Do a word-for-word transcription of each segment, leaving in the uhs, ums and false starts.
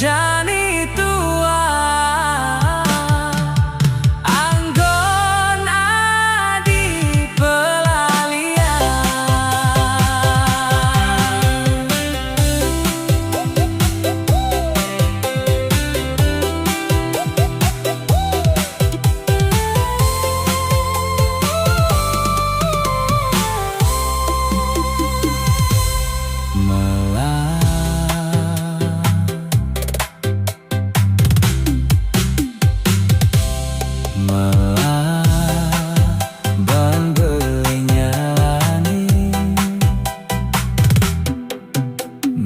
Jani tua anggon adi pelalian. Mela, mela ban beli nyalani,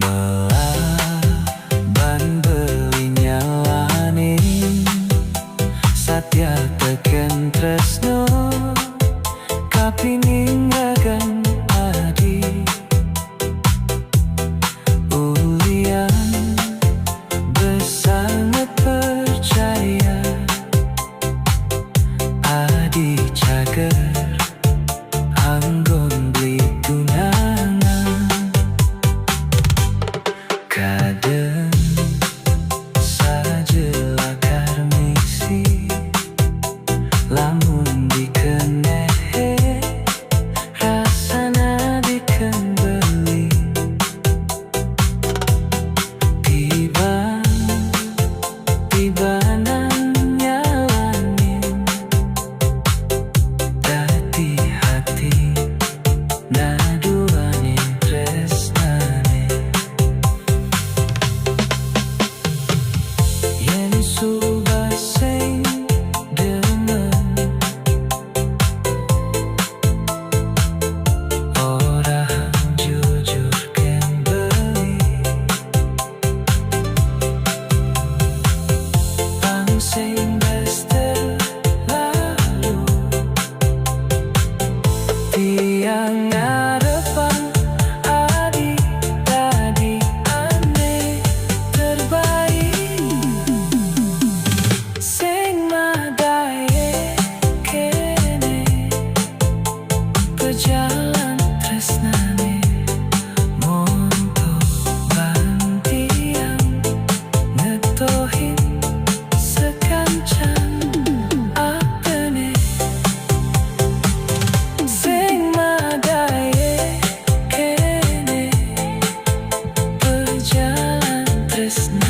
mela ban beli nyalani. Satia teken tresno, kapining ragan adi. Ulian besanget percaya, adi cager anggon beli tunangan. Kadem saja lakar misi, lamun dikenehe rasana diken beli. Tiban, tibanan nyalanin, dadi hati naduanin tresnane. Yen suba sing demen, orahang jujur ken beli. Pang sing bes terlalu, tiang ngarepang adi dadi ane terbaik. Sing madae kene pejalan tresnane, monto ban tiang ngetohin sakancan apene. Sing madae kene pejalan tresnane.